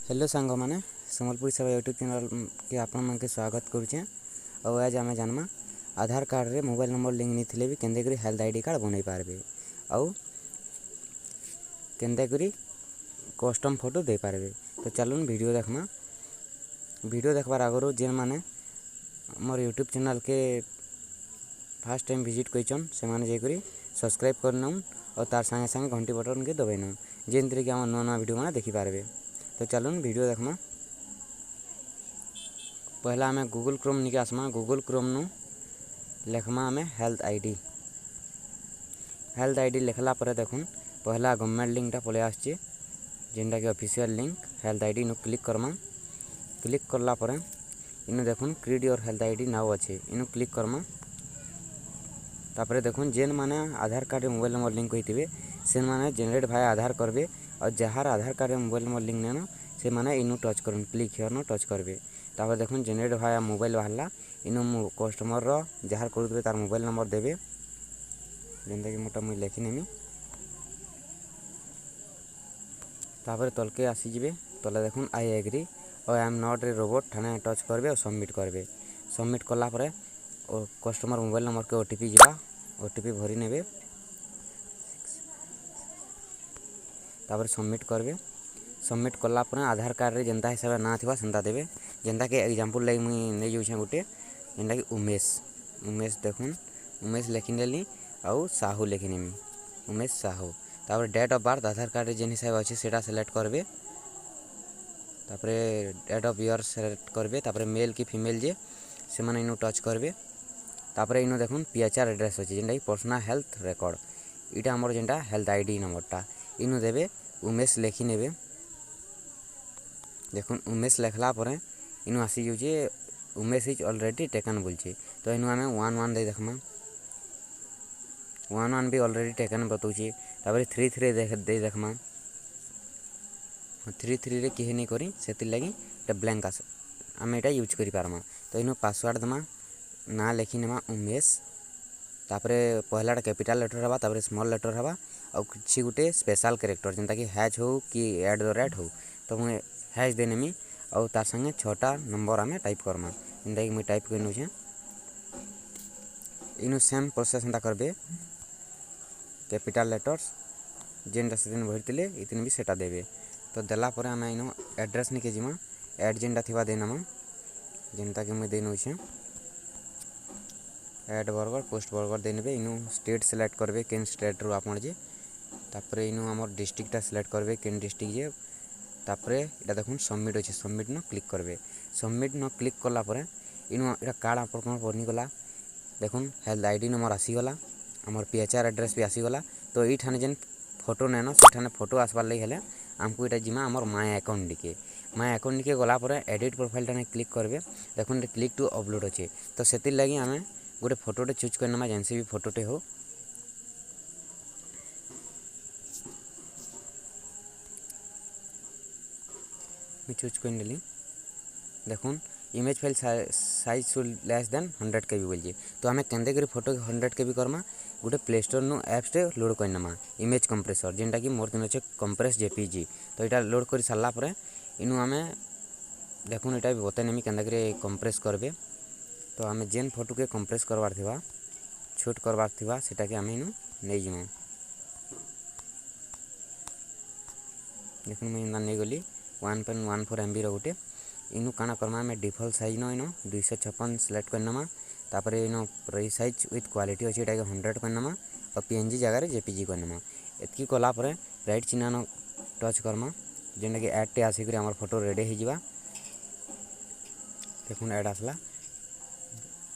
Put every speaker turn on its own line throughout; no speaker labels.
Hello ସାଙ୍ଗମାନେ, ସମ୍ବଲପୁରୀ ସେବା YouTube ଚ୍ୟାନେଲ୍କେ ଆପଣମାନଙ୍କୁ ସ୍ୱାଗତ କରୁଛେଁ। ଆଉ ଆଜ୍ ଆମେ ଜାନ୍ମା, ଆଧାର କାର୍ଡ଼ରେ ମୋବାଇଲ୍ ନମ୍ବର ଲିଙ୍କ୍ ନେଇଥିଲେ ବି କେନ୍ତା କରି ହେଲ୍ଥ I D card ବନେଇ ପାରବେ ଆଉ କେନ୍ତା କରି କଷ୍ଟମ୍ ଫଟୋ ଦେଇପାରବେ। ତ ଚାଲୁନ୍ ଭିଡ଼ିଓ ଦେଖ୍ମା। ଭିଡ଼ିଓ ଦେଖ୍ବାର୍ ଆଗରୁ ଯେନ୍ମାନେ ମୋର୍ ୟୁଟ୍ୟୁବ୍ ଚ୍ୟାନେଲ୍କେ ଫାର୍ଷ୍ଟ ଟାଇମ୍ ଭିଜିଟ୍ କରିଛନ୍, ସେମାନେ ଯାଇକରି ସବସ୍କ୍ରାଇବ୍ କରିନଉନ୍ ଆଉ ତାର୍ ସାଙ୍ଗେ ସାଙ୍ଗେ ଘଣ୍ଟି ବଟନ୍କେ ଦବେଇ ନଉନ୍, ଯେନ୍ଥିରେ କି ଆମର୍ ନୂଆ ନୂଆ ଭିଡ଼ିଓ ମାନେ ଦେଖିପାରବେ। ତ ଚାଲୁନ୍ ଭିଡ଼ିଓ ଦେଖ୍ମା। ପହେଲା ଆମେ ଗୁଗୁଲ୍ କ୍ରୋମ୍ ନିକେ ଆସ୍ମା। ଗୁଗୁଲ୍ କ୍ରୋମ୍ନୁ ଲେଖ୍ମା ଆମେ health I D. Health I D ଲେଖ୍ଲା ପରେ ଦେଖୁନ୍, ପହେଲା ଗଭର୍ଣ୍ଣମେଣ୍ଟ ଲିଙ୍କଟା ପଳେଇ ଆସୁଛି, ଯେନ୍ଟାକି official link health I D. Inu click କର୍ମା। କ୍ଲିକ୍ କଲା ପରେ ଇନୁ ଦେଖୁନ୍, create your health I D now ଅଛେ, ଇନୁ କ୍ଲିକ୍ କର୍ମା। ତାପରେ ଦେଖୁନ୍, ଯେନ୍ ମାନେ ଆଧାର କାର୍ଡ଼ରେ ମୋବାଇଲ୍ ନମ୍ବର ଲିଙ୍କ୍ କରିଥିବେ, ସେମାନେ ଜେନେରେଟ୍ ଭାୟା ଆଧାର କରିବେ ଆଉ ଯାହାର ଆଧାର କାର୍ଡ଼ରେ ମୋବାଇଲ୍ ନମ୍ବର ଲିଙ୍କ୍ ନେନ, ସେମାନେ ଇନୁ ଟଚ୍ କରୁନ୍, କ୍ଲିକ୍ ହିୟର୍ନୁ ଟଚ୍ କରିବେ। ତାପରେ ଦେଖୁନ୍, ଜେନେରେଟ୍ ଭାୟା ମୋବାଇଲ୍ ବାହାରିଲା। ଇନୁ ମୁଁ କଷ୍ଟମର୍ର ଯାହାର କରୁଥିବେ, ତାର ମୋବାଇଲ୍ ନମ୍ବର ଦେବେ, ଯେନ୍ଟାକି ମୋଟା ମୁଇଁ ଲେଖିନେମି। ତାପରେ ତଲ୍କେ ଆସିଯିବେ। ତଲେ ଦେଖୁନ୍, I agri ଆଉ I am not a robot ଠାନେ ଟଚ୍ କରିବେ ଆଉ ସବମିଟ୍ କରିବେ। ସବମିଟ୍ କଲା ପରେ କଷ୍ଟମର୍ ମୋବାଇଲ୍ ନମ୍ବରକେ ଓଟିପି ଯିବା, ଓଟିପି ଭରି ନେବେ। ତାପରେ ସବମିଟ୍ କରିବେ। ସବମିଟ୍ କଲା ପରେ ଆଧାର କାର୍ଡ଼ରେ ଯେନ୍ତା ହିସାବରେ ନାଁ ଥିବା, ସେନ୍ତା ଦେବେ। ଯେନ୍ତାକି ଏକ୍ଜାମ୍ପଲ୍ ଲାଗି ମୁଇଁ ନେଇଯାଉଛେଁ ଗୁଟେ, ଯେନ୍ଟାକି ଉମେଶ। ଉମେଶ, ଦେଖୁନ୍, ଉମେଶ ଲେଖିନେଲି ଆଉ ସାହୁ ଲେଖିନେମି, ଉମେଶ ସାହୁ। ତାପରେ ଡେଟ୍ ଅଫ୍ ବାର୍ଥ ଆଧାର କାର୍ଡ଼ରେ ଯେନ୍ ହିସାବରେ ଅଛି, ସେଇଟା ସିଲେକ୍ଟ କରିବେ। ତାପରେ ଡେଟ୍ ଅଫ୍ ଇୟର୍ ସିଲେକ୍ଟ କରିବେ। ତାପରେ ମେଲ୍ କି ଫିମେଲ୍ ଯେ, ସେମାନେ ଇନୁ ଟଚ୍ କରିବେ। ତାପରେ ଇନୁ ଦେଖୁନ୍, ପି ଏଚ୍ ଆର୍ ଆଡ୍ରେସ୍ ଅଛି, ଯେନ୍ଟାକି ପର୍ସନାଲ୍ ହେଲ୍ଥ ରେକର୍ଡ଼। ଇଟା ଆମର ଯେନ୍ଟା ହେଲ୍ଥ I D ନମ୍ବରଟା ଇନୁ ଦେବେ। ଉମେଶ ଲେଖିନେବେ। ଦେଖୁନ୍, ଉମେଶ ଲେଖ୍ଲା ପରେ ଇନୁ ଆସିଯାଉଛେ, ଉମେଶ is already taken ବୋଲୁଛେ। ତ ଇନୁ ଆମେ ୱାନ୍ ୱାନ୍ ଦେଇ ଦେଖ୍ମା। ୱାନ୍ ୱାନ୍ ବି ଅଲରେଡ଼ି ଟେକନ୍ ବତଉଛେ। ତାପରେ ଥ୍ରୀ ଥ୍ରୀ ଦେଇ ଦେଖ୍ମା। ଥ୍ରୀ ଥ୍ରୀରେ କେହି ନେଇ କରି, ସେଥିର୍ଲାଗି ଏଇଟା ବ୍ଲାଙ୍କ ଆସ, ଆମେ ଏଇଟା ୟୁଜ୍ କରିପାର୍ମା। ତ ଇନୁ ପାସୱାର୍ଡ଼ ଦେମା, ନାଁ ଲେଖିନେମା ଉମେଶ। ତାପରେ ପହଲାଟା କ୍ୟାପିଟାଲ୍ ଲେଟର୍ ହେବା, ତାପରେ ସ୍ମଲ୍ ଲେଟର୍ ହେବା ଆଉ କିଛି ଗୋଟେ ସ୍ପେଶାଲ୍ କ୍ୟାରେକ୍ଟର୍, ଯେନ୍ଟାକି ହ୍ୟାଚ୍ ହଉ କି ଆଟ୍ the rate ହଉ। ତ ମୁଇଁ ହ୍ୟାଚ୍ ଦେଇନେମି ଆଉ ତାର୍ ସାଙ୍ଗେ ଛଅଟା ନମ୍ବର୍ ଆମେ ଟାଇପ୍ କର୍ମା, ଯେନ୍ଟାକି ମୁଇଁ ଟାଇପ୍ କରି ନେଉଛେଁ। ଇନୁ ସେମ୍ ପ୍ରୋସେସ୍ ହେନ୍ତା କରିବେ। କ୍ୟାପିଟାଲ୍ ଲେଟର୍ସ ଯେନ୍ଟା ସେଦିନ ଭରିଥିଲେ, ଇଦିନ ବି ସେଟା ଦେବେ। ତ ଦେଲା ପରେ ଆମେ ଇନୁ ଆଡ୍ରେସ୍ ନିକେ ଯିମା। ଆଡ୍ ଯେନ୍ଟା ଥିବା ଦେଇନେମା, ଯେନ୍ଟାକି ମୁଇଁ ଦେଇ ନଉଛେଁ, ଆଡ୍ ବରଗଡ଼, ପୋଷ୍ଟ ବରଗଡ଼ ଦେଇନେବେ। ଇନୁ ଷ୍ଟେଟ୍ ସିଲେକ୍ଟ କରିବେ, କେନ୍ ଷ୍ଟେଟ୍ରୁ ଆପଣ ଯେ। ତାପରେ ଇନୁ ଆମର୍ ଡିଷ୍ଟ୍ରିକ୍ଟଟା ସିଲେକ୍ଟ କରିବେ, କେନ୍ ଡିଷ୍ଟ୍ରିକ୍ଟ ଯେ। ତାପରେ ଏଇଟା ଦେଖୁନ୍, ସବମିଟ୍ ଅଛି, ସବମିଟ୍ ନ କ୍ଲିକ୍ କରିବେ। ସବମିଟ୍ ନ କ୍ଲିକ୍ କଲା ପରେ ଇନୁ ଏଇଟା କାର୍ଡ଼ ଆପଣଙ୍କର ବନିଗଲା। ଦେଖୁନ୍, ହେଲ୍ଥ I D number ଆସିଗଲା, ଆମର୍ ପି ଏଚ୍ ଆର୍ ଆଡ୍ରେସ୍ ବି ଆସିଗଲା। ତ ଏଇଠାନେ ଯେନ୍ ଫଟୋ ନେନ, ସେଠାନେ ଫଟୋ ଆସବାର୍ ଲାଗି ହେଲେ ଆମକୁ ଏଇଟା ଯିମା ଆମର୍ ମାଇ ଆକାଉଣ୍ଟ ନିକେ। ମାଇ ଆକାଉଣ୍ଟ ନିକେ ଗଲା ପରେ ଏଡ଼ିଟ୍ ପ୍ରୋଫାଇଲ୍ଟାନେ କ୍ଲିକ୍ କରିବେ। ଦେଖୁନ୍, କ୍ଲିକ୍ ଟୁ ଅପଲୋଡ଼ ଅଛେ। ତ ସେଥିର୍ଲାଗି ଆମେ ଗୋଟେ ଫଟୋଟେ ଚୁଜ୍ କରିନେମା, ଯେନ୍ସି ବି ଫଟୋଟେ ହଉ। ମୁଇଁ ଚୁଜ୍ କରିନେଲି। ଦେଖୁନ୍, image file size should less than 100 KB ବୋଲଛେ। ତ ଆମେ କେନ୍ତା କରି ଫଟୋ 100 କେବି କର୍ମା? ଗୋଟେ ପ୍ଲେ ଷ୍ଟୋର୍ନୁ ଆପ୍ସଟେ ଲୋଡ଼୍ କରିନେମା, ଇମେଜ୍ କମ୍ପ୍ରେସର୍, ଯେନ୍ଟାକି ମୋର୍ ଦିନ ଅଛେ କମ୍ପ୍ରେସ୍ ଜେପିଜି। ତ ଏଇଟା ଲୋଡ଼୍ କରି ସାରିଲା ପରେ ଇନୁ ଆମେ ଦେଖୁନ୍, ଏଇଟା ବି ବତେଇନେମି କେନ୍ତା କରି କମ୍ପ୍ରେସ୍ କରିବେ। ତ ଆମେ ଯେନ୍ ଫଟୋକେ କମ୍ପ୍ରେସ୍ କରବାର୍ ଥିବା, ଛୋଟ୍ କରବାର୍ ଥିବା, ସେଟାକେ ଆମେ ଇନୁ ନେଇଯିମା। ଦେଖୁନ୍, ମୁଇଁ ଏନ୍ତା ନେଇଗଲି 1.14 ଏମ୍ବିର ଗୋଟେ। ଇନୁ କାଣା କର୍ମା ଆମେ? ଡିଫଲ୍ଟ ସାଇଜ୍ ନ ଇନୁ 256 ସିଲେକ୍ଟ କରିନେମା। ତାପରେ ଇନୁ ରିସାଇଜ୍ ୱିଥ୍ କ୍ୱାଲିଟି ଅଛି, ଏଟାକେ 100 କରିନେମା ଆଉ ପି ଏନ୍ ଜି ଜାଗାରେ ଜେପିଜି କରିନେମା। ଏତ୍କି କଲା ପରେ ରାଇଟ୍ ଚିହ୍ନ ଟଚ୍ କର୍ମା, ଯେନ୍ଟାକି ଆଡ଼୍ଟେ ଆସିକରି ଆମର୍ ଫଟୋ ରେଡ଼ି ହେଇଯିବା। ଦେଖୁନ୍, ଆଡ଼୍ ଆସିଲା।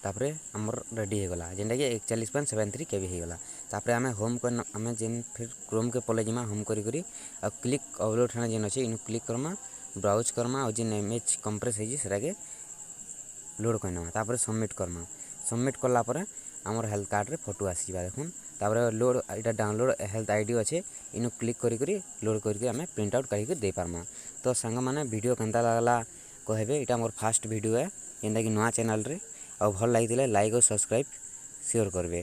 ତାପରେ ଆମର୍ ରେଡ଼ି ହେଇଗଲା, ଯେନ୍ଟାକି 41.73 କେବି ହେଇଗଲା। ତାପରେ ଆମେ ହୋମ୍ କରି ଆମେ ଯେନ୍ ଫିର୍ କ୍ରୋମ୍କେ ପଲେଇ ଯିମା ହୋମ୍ କରି କରି ଆଉ କ୍ଲିକ୍ ଅପଲୋଡ଼ ଠାନେ ଯେନ୍ ଅଛେ, ଇନୁ କ୍ଲିକ୍ କର୍ମା, ବ୍ରାଉଜ୍ କର୍ମା ଆଉ ଯେନ୍ ଇମେଜ୍ କମ୍ପ୍ରେସ୍ ହେଇଛି, ସେଟାକେ ଲୋଡ଼୍ କରିନେମା। ତାପରେ ସବମିଟ୍ କର୍ମା। ସବମିଟ୍ କଲା ପରେ ଆମର ହେଲ୍ଥ କାର୍ଡ଼ରେ ଫଟୋ ଆସିଯିବା। ଦେଖୁନ୍, ତାପରେ ଲୋଡ଼୍ ଏଇଟା ଡାଉନଲୋଡ଼୍ ହେଲ୍ଥ I D ଅଛେ, ଇନୁ କ୍ଲିକ୍ କରି କରି ଲୋଡ଼୍ କରିକି ଆମେ ପ୍ରିଣ୍ଟ ଆଉଟ୍ କାଢ଼ିକି ଦେଇପାର୍ମା। ତ ସାଙ୍ଗମାନେ, ଭିଡ଼ିଓ କେନ୍ତା ଲାଗ୍ଲା କହିବେ। ଏଇଟା ମୋର୍ ଫାର୍ଷ୍ଟ ଭିଡ଼ିଓ ଏ, ଯେନ୍ଟାକି ନୂଆ ଚ୍ୟାନେଲ୍ରେ। ଆଉ ଭଲ୍ ଲାଗିଥିଲେ ଲାଇକ୍ ଆଉ ସବସ୍କ୍ରାଇବ୍ ସିଓର୍ କରିବେ।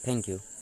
Thank you.